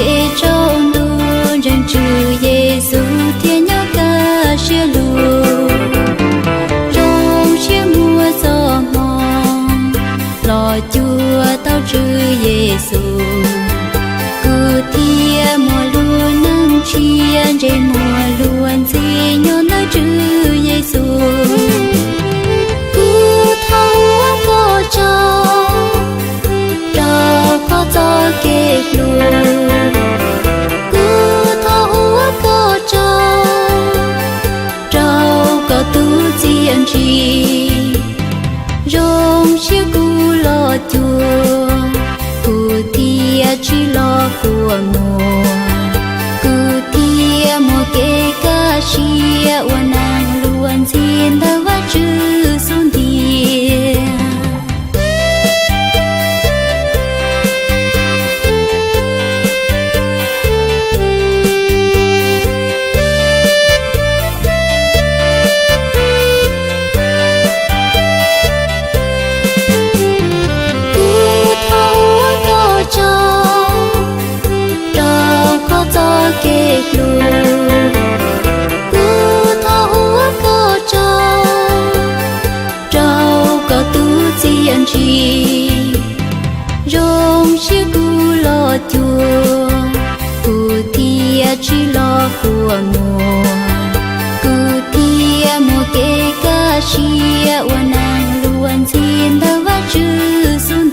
Kev tsaus ntuj ntseeg Tswv Yexus thiab nyob kaj siab lug, zoo siab muaj txoj hmoo los cuag tau Tswv Yexus. Kuv thiaj muaj lub neej tshiab, ntsej muag luag ntxhi nyob ntawm Tswv Yexus. Kuv thov ua koj tsaug rau qhov txoj kev hlub. Kuv thov ua koj tsaug rau koj tus txiaj ntsig, zoo siab kuv los cuag, kuv thiaj tsis los kua muag. Kuv thiaj muaj kev kaj siab ua neej luag ntxhi ntawm Vajtswv xub ntiag. Kuv thov ua koj tsaug rau qhov txoj kev hlub. Kuv thov ua koj tsaug rau koj tus txiaj ntsig, zoo siab kuv los cuag, kuv thiaj tsis los kua muag. Kuv thiaj muaj kev kaj siab ua neej luag ntxhi ntawm Vajtswv xub